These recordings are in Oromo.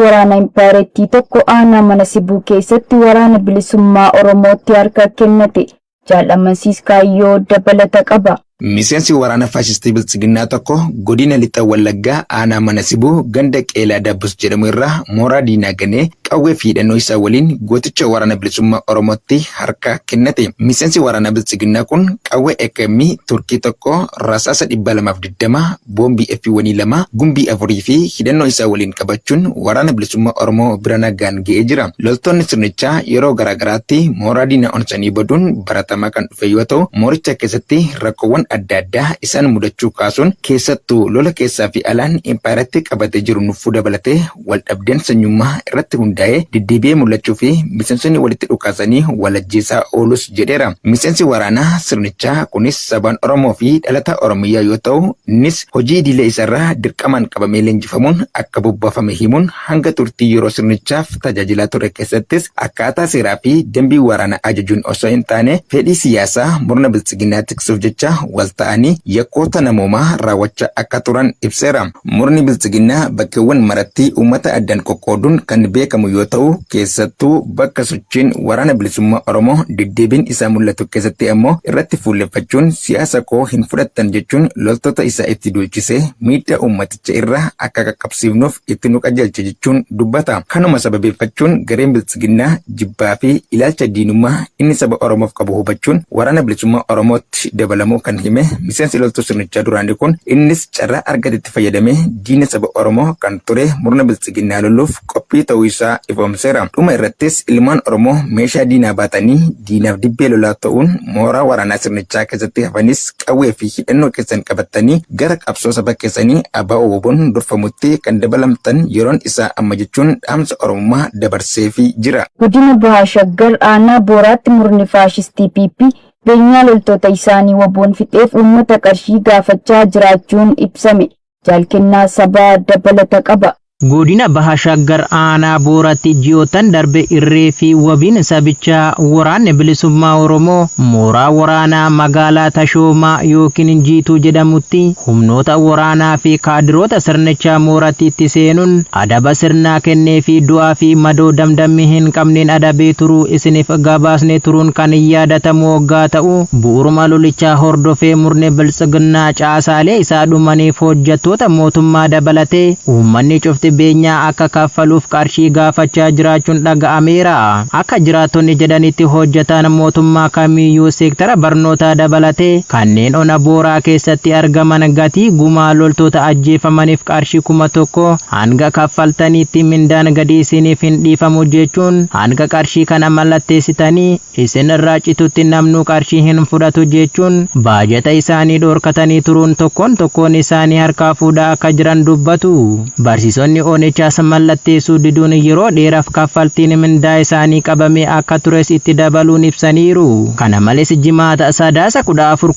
Waraana Impaayerattii tokko aanaa Mana Sibuu keessatti Waraana Bilisummaa Oromootti harka kennate. Jaal Amansiis Kaayyoo dabalata qaba. Miseensi waraana faashistii Biltsiginnaa tokko godina Lixa Wallaggaa aanaa Mana Sibuu ganda Qeelaa Daabbus jedhamu irraa mooraa diinaa ganee qawwee fi hidhannoo isaa waliin gooticha Waraana Bilisummaa Oromootti harka kennate. Miseensi waraanaa Biltsiginnaa kun qawwee AKM Turkii tokko, rasaasa 220, boombii F1 2, gumbii 4 fi hidhannoo isaa waliin qabachuun Waraana Bilisummaa Oromoo bira nagaan ga'ee jira. Loltoonni sirnichaa yeroo garaa garaatti mooraa diinaa onsanii baduun baratamaa kan dhufe yoo ta'u, mooricha keessatti rakkoowwan adda addaa isaan mudachuu kaasuun keessattuu lola keessaa fi alaan impaayerattii qabatee jiru nuffuu dabalatee wal dhabdeen sanyummaa irratti hundaa'ee deddeebi'ee mul'achuu fi miseensonni walitti dhukaasanii wal ajjeesaa oolus jedheera. Miseensi waraanaa sirnichaa kunis sabaan Oromoo fi dhalataa Oromiyaa yoo ta'u, innis hojii idilee isaarraa dirqamaan qabamee leenjifamuun akka bobbaafame himuun hanga turtii yeroo sirnichaaf tajaajilaa ture keessattis akkaataa seeraa fi dambii waraanaa ajajuun osoo hin taane fedhii siyaasaa murna biltsiginnaa tiksuuf jecha wal ta'anii yakkoota namoomaa raawwachaa akka turan ibseera. Murni Biltsiginnaa bakkeewwan maratti uummata addaan qoqqooduun kan beekamu yoo ta'u, keessattuu bakka sochiin Waraana Bilisummaa Oromoo deddeebiin isaa mul'atu keessatti ammoo irratti fuulleffachuun siyaasa koo hin fudhattan jechuun loltoota isaa itti duulchisee miidhaa uummaticha irra akka qaqqabsiifnuuf itti nu qajeelche jechuun dubbata. Kanuma sababeeffachuun gareen Biltsiginnaa jibbaa fi ilaalcha diinummaa inni saba Oromoof qabu hubachuun Waraana Bilisummaa Oromootti dabalamuu kan hime miseensi loltuu sirnichaa duraanii kun, innis carraa argatetti fayyadamee diina saba Oromoo kan ture murna Biltsiginnaa loluuf qophii ta'uu isaa ifoomseera. Dhuma irrattis ilmaan Oromoo meeshaa diinaa baatanii diinaaf dibbee lolaa ta'uun mooraa waraanaa sirnichaa keessatti hafanis qawwee fi hidhannoo keessan qabattanii gara qabsoo saba keessanii ABO-WBOn durfamutti kan dabalamtan yeroon isaa amma jechuun dhaamsa Oromummaa dabarseefii jira. Godina Baha Shaggar aanaa Booraatti murni faashistii PP beenyaa loltoota isaanii WBOn fixeef uummata qarshii gaafachaa jiraachuun ibsame. Jaal Kennaa Sabaa dabalata qaba. Godina Baha Shaggar aanaa Booraatti ji'oottan darbe irree fi wabiin sabichaa Waraanni Bilisummaa Oromoo mooraa waraanaa magaalaa Tashoomaa ykn Jiituu jedhamutti humnoota waraanaa fi kaadiroota sirnichaa mooratti itti seenuun adaba sirnaa kenneefii du'aa fi madoo damdammii hin qabneen adabee turuu isiniif gabaasnee turuun kan yaadatamu oggaa ta'u, bu'uuruma lolichaa hordofee murni Biltsiginnaa caasaalee isaa dhumaniif hojjettoota mootummaa dabalatee uummanni cufti beenyaa akka kaffaluuf qarshii gaafachaa jiraachuun dhaga'ameera. Akka jiraattonni jedhanitti hojjetaan mootummaa kamiyyuu seektara barnootaa dabalatee kanneen ona Booraa keessatti argaman gatii gumaa loltoota ajjeefamaniif qarshii 1000 hanga kaffaltaniitti mindaan gadi isiniif hin dhiifamu jechuun hanga qarshii kana mallatteessitanii isin irraa citutti namnuu qarshii hin fudhatu jechuun baajata isaanii dhoorkatanii turuun tokkoon tokkoon isaanii harkaa fuudhaa akka jiran dubbatu. Barsiisonni onichaas mallatteessuu diduun yeroo dheeraaf kaffaltiin mindaa isaanii qabamee akka tures itti dabaluun ibsaniiru. Kana malees Jimaata Sadaasa 14,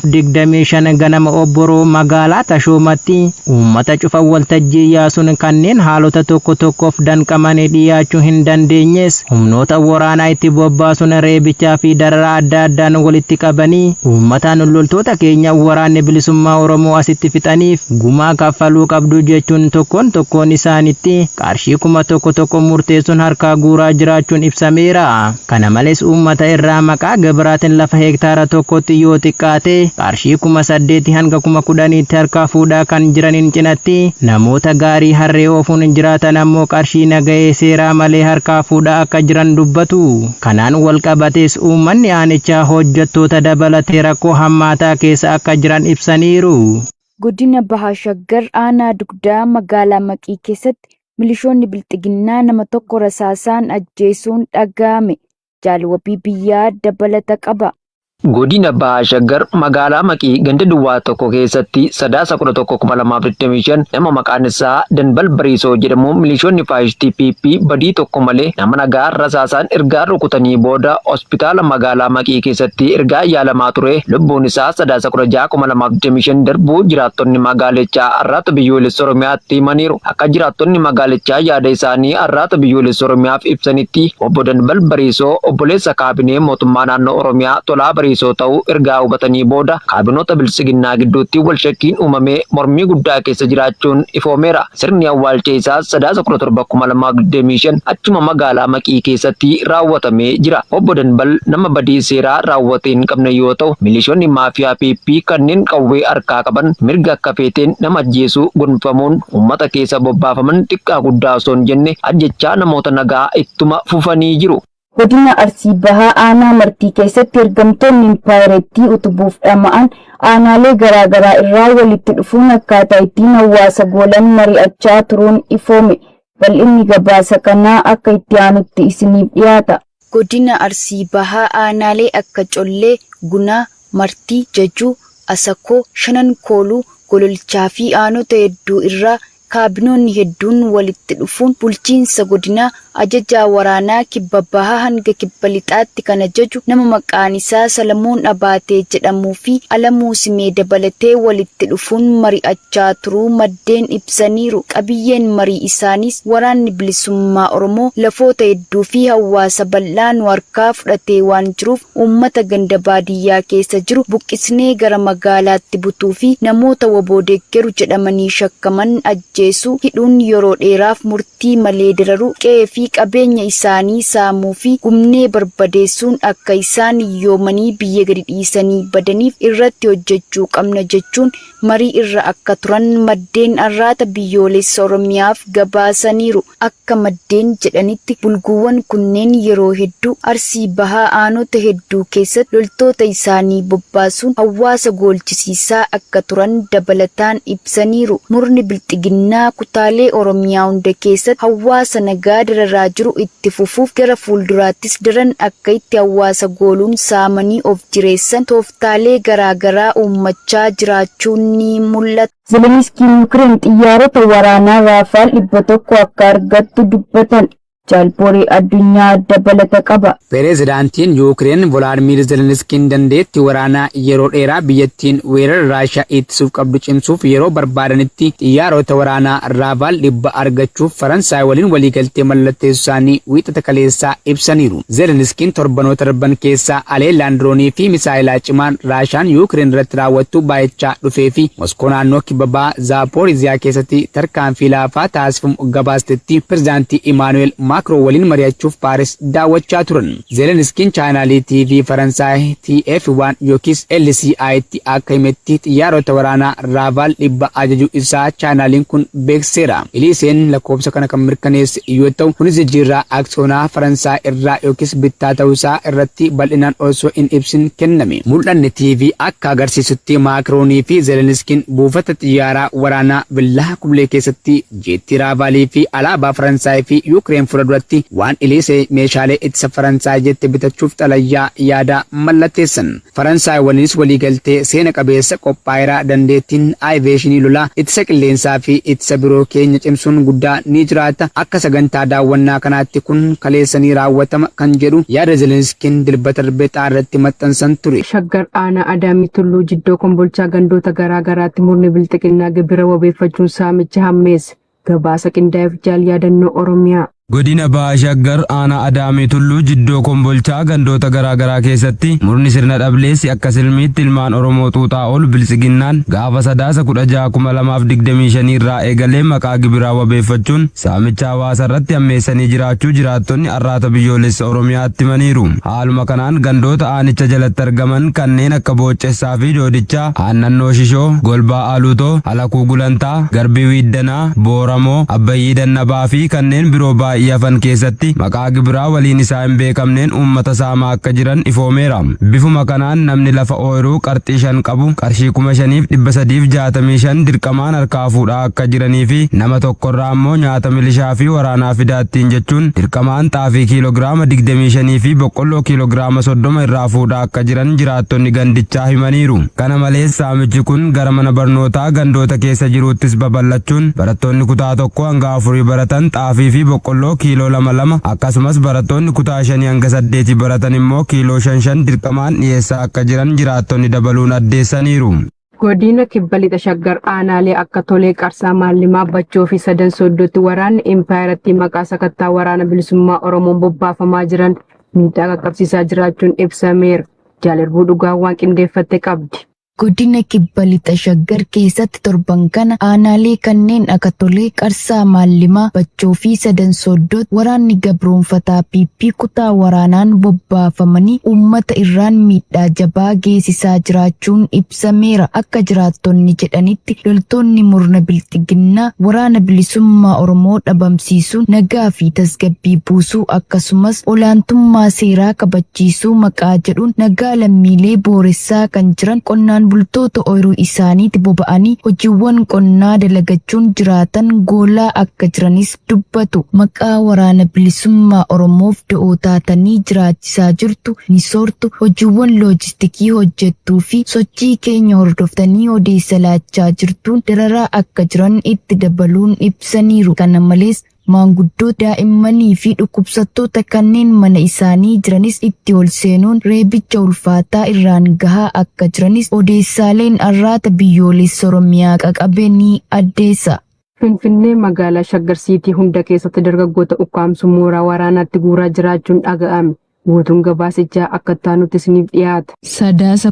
2025 ganama Obboroo magaalaa Tashoomatti Uummata cufa waltajjii yaasuun kanneen haalota tokko tokkoof danqamanii dhiyaachuu hin dandeenyes humnoota waraanaa itti bobbaasuun reebichaa fi dararaa adda addaan walitti qabanii uummataan loltoota keenya Waraanni Bilisummaa Oromoo asitti fixaniif gumaa kaffaluu qabdu jechuun tokkoon tokkoon isaanitti qarshii 1000 tokko murteessuun harkaa guuraa jiraachuun ibsameera. Kana malees uummata irraa maqaa gibiraatiin lafa hektaara tokkotti yoo xiqqaate qarshii 8,000 hanga 10,000tti harkaa fuudhaa kan jiraniin cinatti namoota gaarii harree oofuun jiraatan ammoo qarshii nagahee seeraa malee harkaa fuudhaa akka jiran dubbatu. Kanaan walqabatees uummanni aanichaa hojjettoota dabalatee rakkoo hammaataa keessa akka jiran ibsaniiru. Godina Baha Shaggar aanaa Dugdaa magaalaa Maqii keessatti milishoonni Bilxiginnaa nama tokko rasaasaan ajjeesuun dhaga'ame. Jaal Wabii Biyyaa dabalata qaba. Godina Baha Shaggar magaalaa Maqii ganda duwwaa 1 keessatti Sadaasa 11,2025 nama maqaan isaa Danbal Bariisoo jedhamu milishoonni faashistii PP badii tokko malee nama nagaa rasaasaan ergaa rukutanii booda hospitaala magaalaa Maqii keessatti ergaa yaalamaa ture lubbuun isaa Sadaasa 16,2025 darbuu jiraattonni magaalichaa Arraata Biyyoolessa Oromiyaatti himaniiru. Akka jiraattonni magaalichaa yaada isaanii Arraata Biyyoolessa Oromiyaaf ibsanitti, Obbo Danbal Bariisoo obboleessa kaabinee mootummaa naannoo Oromiyaa Tolaa Bariisoo Bariisoo ta'uu ergaa hubatanii booda kaabinoota Biltsiginnaa gidduutti wal shakkiin uumamee mormii guddaa keessa jiraachuun ifoomeera. Sirni awwaalcha isaas Sadaasa 17, 2025 achuma magaalaa Maqii keessatti raawwatamee jira. Obbo Danbal nama badii seeraa raawwatee hin qabne yoo ta'u, milishoonni maafiyaa PP kanneen qawwee harkaa qaban mirga akka feeteen nama ajjeesuu gonfamuun uummata keessa bobbaafaman xiqqaa guddaa osoo hin jenne ajjechaa namoota nagaa ittuma fufanii jiru. Godina Arsii Bahaa aanaa Martii keessatti ergamtoonni impaayerettii utubuuf dhama'an aanaalee garaagaraa irraa walitti dhufuun akkaataa ittiin hawaasa goolan mari'achaa turuun ifoome. Bal'inni gabaasa kanaa akka itti aanutti isiniif dhiyaata. Godina Arsii Bahaa aanaalee akka Collee, Gunaa, Martii, Jajuu, Asakoo, Shanan Kooluu, Gololchaa fi aanota hedduu irraa kaabinoonni hedduun walitti dhufuun bulchiinsa godinaa ajajaa waraanaa Kibba Bahaa hanga Kibba Lixaatti kan ajaju nama maqaan isaa Salamoon Abaatee jedhamuu fi Alamuu Simee dabalatee walitti dhufuun mari'achaa turuu maddeen ibsaniiru. Qabiyyeen marii isaaniis waraanni bilisummaa Oromoo lafoota hedduu fi hawaasa bal'aa nu harkaa fudhatee waan jiruuf uummata ganda baadiyyaa keessa jiru buqqisnee gara magaalaatti butuu fi namoota WBO deeggaru jedhamanii shakkaman ajjeesuu, hidhuun yeroo dheeraaf murtii malee dararuu, qe'ee fi qabeenya isaanii saamuu fi gubnee barbadeessuun akka isaan hiyyoomanii biyya gadi dhiisanii badaniif irratti hojjechuu qabna jechuun marii irra akka turan maddeen Arraata Biyyoolessa Oromiyaaf gabaasaniiru. Akka maddeen jedhanitti bulguuwwan kunneen yeroo hedduu Arsii Bahaa aanota hedduu keessatti loltoota isaanii bobbaasuun hawaasa goolchisiisaa akka turan dabalataan ibsaniiru. Murni Bilxiginnaa kutaalee Oromiyaa hunda keessatti hawaasa nagaa dararaa jiru itti fufuuf gara fuulduraattis daran akka itti hawaasa gooluun saamanii of jireessan tooftaalee garaa garaa uummachaa jiraachuun ni mul'ata. Zeleniskiin Yukireen xiyyaarota waraanaa Raafaal 100 akka argattu dubbatan. Jaalborii addunyaa dabalata qaba. Pireezidaantiin Yuukireen Volaadimiir Zeleniskiin dandeettii waraanaa yeroo dheeraa biyyattiin weerara Raashiyaa ittisuuf qabdu cimsuuf yeroo barbaadanitti xiyyaarota waraanaa Raafaal 100 argachuuf Faransaay waliin waliigaltee mallatteessuu isaanii Wiixata kaleessaa ibsaniiru. Zeleniskiin torbanoota darban keessaa haleellaan diroonii fi misaayilaa cimaan Raashiyaan Yuukireen irratti raawwattu baay'achaa dhufee fi Moskoo naannoo kibba baha Zaapooriziyaa keessatti tarkaanfii laafaa taasifamu gabaastetti pirezidaantii Imaanu'eel Maakroo waliin mari'achuuf Paaris daawwachaa turan. Zeleniskiin chaanaalii TV Faransaay TF1 yookiis LCItti akka himetti xiyyaarota waraanaa Raavaal 100 ajajuu isaa chaanaaliin kun beeksiseera. Eliiseen lakkoofsa kana kan mirkaneesse yoo ta'u, kunis jijjiirraa aksiyoonaa Faransaay irraa yookiis bittaa ta'uu isaa irratti bal'inaan osoo hin ibsin kenname. Mul'anni TV akka agarsiisutti Maakroonii fi Zeleniskiin buufata xiyyaaraa waraanaa Villaa Kublee keessatti jeettii Raavaalii fi alaabaa Faransaay fi Yuukireen fuula duratti waan Eliisee meeshaalee ittisa Faransaay jette bitachuuf xalayaa yaadaa mallatteessan. Faransaay waliinis waliigaltee seena qabeessa qophaa'eera dandeettiin ayiveeshinii lolaa, ittisa qilleensaa fi ittisa biroo keenya cimsuun guddaa ni jiraata. Akka sagantaa daawwannaa kanaatti kun kaleessa ni raawwatama kan jedhu yaada Zeleniskiin Dilbata darbe xaarratti maxxansan ture. Shaggar Aanaa Adaamii Tulluu Jiddoo Kombolchaa gandoota garaa garaatti murni Bilxiginnaa gibira wabeeffachuun saamicha hammeesse. Gabaasa qindaa'eef Jaal Yaadannoo Oromiyaa. Godina Baha Shaggar aanaa Adaamii Tulluu Jiddoo Kombolchaa gandoota garaa garaa keessatti murni sirna dhableessi akka silmiitti ilmaan Oromoo xuuxaa oolu Biltsiginnaan gaafa Sadaasa 16,2025 irraa eegalee maqaa gibiraa wabeeffachuun saamicha hawaasa irratti hammeessanii jiraachuu jiraattonni Arraata Biyyoolessa Oromiyaatti himaniiru. Haaluma kanaan gandoota aanicha jalatti argaman kanneen akka Booccessaa fi Doodichaa, Aannannoo Shishoo, Golbaa Aluutoo, Halakuu Gulantaa, Garbii Wiiddanaa, Booramoo, Abbayyii Dannabaa fi kanneen biroo baay'ee hafan keessatti maqaa gibiraa waliin isaa hin beekamneen uummata saamaa akka jiran ifoomeera. Bifuma kanaan namni lafa ooyiruu qarxii 5 qabu qarshii 5365 dirqamaan harkaa fuudhaa akka jiranii fi nama tokkorraa ammoo nyaata milishaa fi waraanaa fidaa ittiin jechuun dirqamaan xaafii kiiloogiraama 25 fi boqqolloo kiiloogiraama 30 irraa fuudhaa akka jiran jiraattonni gandichaa himaniiru. Kana malees saamichi kun gara mana barnootaa gandoota keessa jiruuttis babal'achuun barattoonni kutaa 1 hanga afurii baratan xaafii fi boqqolloo kiiloo 2 2 akkasumas barattoonni kutaa shanii hanga saddeetii baratan immoo kiiloo 5 5 dirqamaan dhiyeessaa akka jiran jiraattonni dabaluun addeessaniiru. Godina Kibba Lixa Shaggar aanaalee akka Tolee, Qarsaa, Maallimaa, Bachoo fi Sadan Sooddootti waraanni impaayerattii maqaa sakattaa waraana bilisummaa Oromoon bobbaafamaa jiran miidhaa qaqqabsiisaa jiraachuun ibsameera. Jaal Irbuu Dhugaa waan qindeeffatte qabdi. Godina Kibba Lixa Shaggar keessatti torban kana aanaalee kanneen akka Tolee, Qarsaa Maallimaa, Bachoo fi Sadan Sooddootti waraanni gabroonfataa PP kutaa waraanaan bobbaafamanii uummata irraan miidhaa jabaa geessisaa jiraachuun ibsameera. Akka jiraattonni jedhanitti, loltoonni murna bilxiginnaa waraana bilisummaa Oromoo dhabamsiisuun nagaa fi tasgabbii buusuu, akkasumas olaantummaa seeraa kabachiisuu maqaa jedhuun nagaa lammiilee booressaa kan jiran qonnaan bultoota ooyiruu isaaniitti boba'anii hojiiwwan qonnaa dalagachuun jiraatan goolaa akka jiranis dubbatu. Maqaa waraana bilisummaa Oromoof da'oo taatanii jiraachisaa jirtu, ni soortu, hojiiwwan loojistikii hojjettuu fi sochii keenya hordoftanii odeessa laachaa jirtuun dararaa akka jiran itti dabaluun ibsaniiru. Kana malees, maanguddoo, daa'immanii fi dhukkubsattoota kanneen mana isaanii jiranis itti ol seenuun reebicha ulfaataa irraan gahaa akka jiranis odeessaaleen Arraata Biyyoolessa Oromiyaa qaqabe ni addeessa. Finfinnee magaalaa Shaggar Siitii hunda keessatti dargaggoota ukkaamsuun mooraa waraanaatti guuraa jiraachuun dhaga'ame. Guutuun gabaasichaa akka taanutti isiniif dhiyaata. Sadaasa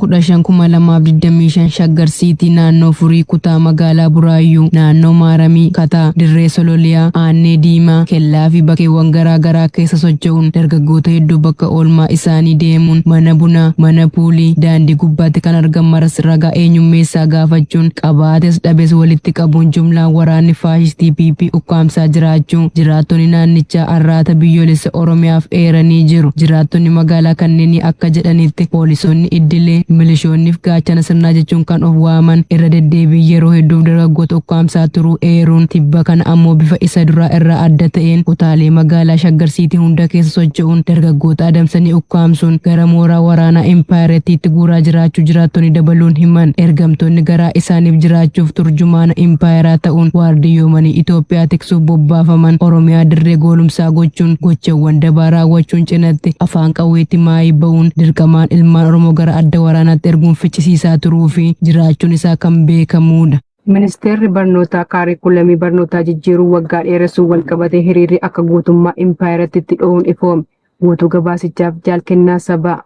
15,2025 Shaggar Siitii naannoo Furii, kutaa magaalaa Buraayyuu, naannoo Maaramii, Kataa, Dirree Sololiyaa, Aannee Diimaa, Kellaa fi bakkeewwan garaa garaa keessa socho'uun dargaggoota hedduu bakka oolmaa isaanii deemuun mana bunaa, mana puulii, daandii gubbaatti kan argaman maras ragaa eenyummeessaa gaafachuun qabaates dhabes walitti qabuun jumlaan waraanni faashistii PP ukkaamsaa jiraachuu jiraattonni naannichaa Arraata Biyyoolessa Oromiyaaf eeranii jiru. Jiraattonni magaalaa kanneenii akka jedhanitti, poolisoonni iddilee, milishoonni fi gaachana sirnaa jechuun kan of waaman irra deddeebiin yeroo hedduuf dargaggoota ukkaamsaa turuu eeruun, tibba kana ammoo bifa isa duraa irraa adda ta'een kutaalee magaalaa Shaggar Siitii hunda keessa socho'uun dargaggoota adamsanii ukkaamsuun gara mooraa waraanaa Impaayarettiitti guuraa jiraachuu jiraattonni dabaluun himan. Ergamtoonni garaa isaaniif jiraachuuf turjumaana impaayeraa ta'uun waardiyyoomanii Itoophiyaa tiksuuf bobbaafaman Oromiyaa dirree goolumsaa gochuun gochawwan dabaa raawwachuun cinatti afaan qawweetti maayii ba'uun dirqamaan ilmaan Oromoo gara adda waraanaatti erguun ficcisiisaa turuu fi jiraachuun isaa kan beekamuudha. Ministeerri barnootaa kaarikulamii barnootaa jijjiiruu waggaa dheeressuun walqabatee hiriirri akka guutummaa impaayeratti itti dho'uun ifoome. Guutuu gabaasichaaf Jaal Kennaa Sabaa.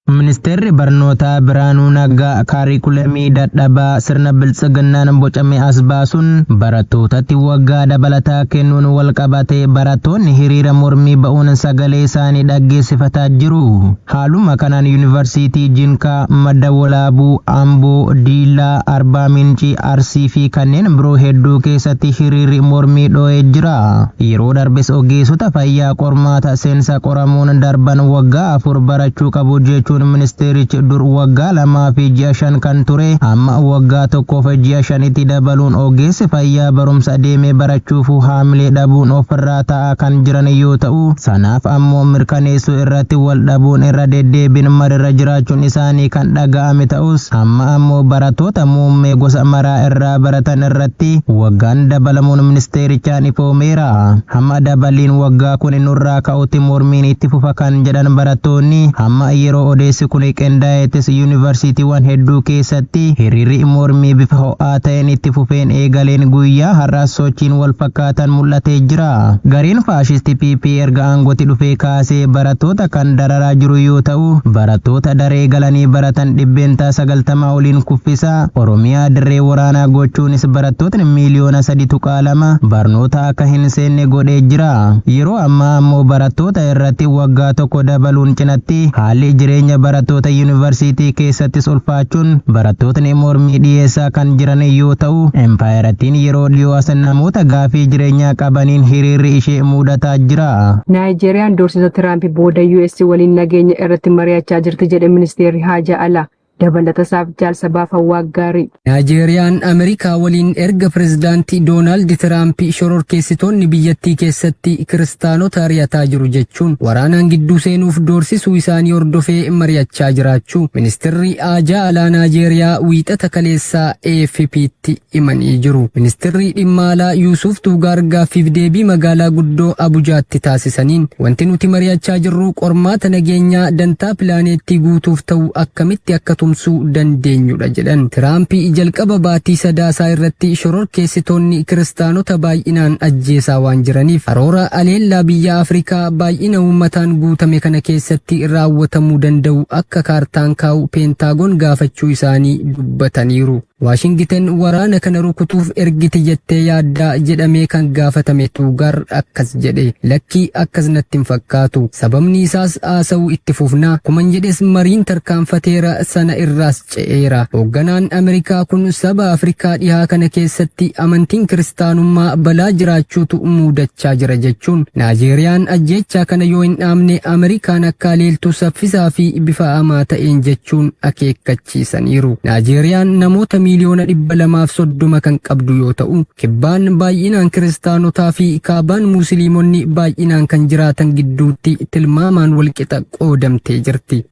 Ministeerri Barnootaa Birhaanuu Naggaa kaarikulamii dadhabaa sirna biltsiginnaan bocame as baasuun barattootatti waggaa dabalataa kennuun walqabatee barattoonni hiriira mormii ba'uun sagalee isaanii dhaggeessifataa jiru. Haaluma kanaan Yuunivarsiitii Jinkaa, Madda Walaabuu, Amboo, Diillaa, Arbaa Mincii, Arsii fi kanneen biroo hedduu keessatti hiriirri mormii dho'ee jira. Yeroo darbes ogeessota fayyaa qormaata seensa qoramuun darban waggaa 4 barachuu qabu jechuun ministeerichi dur waggaa 2 fi ji'a 5 kan ture amma waggaa 1 fi ji'a 5tti dabaluun ogeessi fayyaa barumsa deemee barachuufuu haamilee dhabuun ofirraa taa'aa kan jiran yoo ta'u, sanaaf ammoo mirkaneessuu irratti wal dhabuun irra deddeebiin marirra jiraachuun isaanii kan dhaga'ame ta'us, amma ammoo barattoota muummee gosa maraa irraa baratan irratti waggaan dabalamuun ministeerichaan ifoomeera. Hamma daballiin waggaa kuni nurraa ka'utti mormiin itti fufa kan jedhan barattoonni, hamma yeroo odeessi kuni qindaa'ettis yuunivarsiitiiwwan hedduu keessatti hiriirri mormii bifa ho'aa ta'een itti fufeen eegaleen guyyaa har'aas sochiin wal fakkaatan mul'atee jira. Gareen faashisti PP erga aangootti dhufee kaasee barattoota kan dararaa jiru yoo ta'u, barattoota daree galanii baratan 90% oliin kuffisaa, Oromiyaa dirree waraanaa gochuunis barattootni miiliyoona 3.2 barnoota akka hin seenne godhee jira. Yeroo ammaa ammoo barattoota irratti waggaa tokko dabaluun cinatti haalli jireenya barattoota yuunivarsiitii keessattis ulfaachuun barattootni mormii dhiyeessaa kan jiran yoo ta'u, impaayerattiin yeroo dhiyoo as namoota gaafii jireenyaa qabaniin hiriirri ishee mudataa jira. Naayijeeriyaan doorsisa Tiraamp booda US waliin nageenya irratti mari'achaa jirti jedhe ministeerri haajaa alaa. Dabalata isaaf Jaal Sabaaf Hawwaa Gaarii. Naayijeeriyaan Ameerikaa waliin erga Pirezidaanti Doonaald Tiraamp shororkeessitoonni biyyattii keessatti Kiristaanota ari'ataa jiru jechuun waraanaan gidduu seenuuf doorsisuu isaanii hordofee mari'achaa jiraachuu Ministirri Haajaa Alaa Naayijeeriyaa Wiixata kaleessaa AFP'tti himanii jiru. Ministirri Dhimma Alaa Yuusuuf Tuugaar gaaffiif deebii magaalaa guddoo Abujaatti taasisaniin, wanti nuti mari'achaa jirru qormaata nageenyaa dantaa pilaaneettii guutuuf ta'u akkamitti akka tumsuu dandeenyudha jedhan. Tiraamp jalqaba baatii Sadaasaa irratti shororkeessitoonni Kiristaanota baay'inaan ajjeesaa waan jiraniif karoora aleellaa biyya Afrikaa baay'ina uummataan guutame kana keessatti raawwatamuu danda'u akka kaartaan kaa'u Peentaagoon gaafachuu isaanii dubbataniiru. Waashingiten waraana kana rukutuuf ergiti jettee yaaddaa jedhamee kan gaafatame Tuugaar akkas jedhe: "Lakkii, akkas natti hin fakkaatu. Sababni isaas haasa'uu itti fufna. Kuman jedhes mariin tarkaanfateera, sana irraas ce'eera." Hoogganaan Ameerikaa kun saba Afrikaa dhihaa kana keessatti amantiin Kiristaanummaa balaa jiraachuutu muudachaa jira jechuun, Naajeeriyaan ajjeechaa kana yoo hin dhaabne Ameerikaan akka aleeltu saffisaa fi bifa hamaa ta'een jechuun akeekkachiisaniiru. Naajeeriyaan namoota miiliyoona 230 kan qabdu yoo ta'u, kibbaan baay'inaan Kiristaanotaa fi kaabaan Musliimonni baay'inaan kan jiraatan gidduutti tilmaamaan walqixa qoodamtee jirti.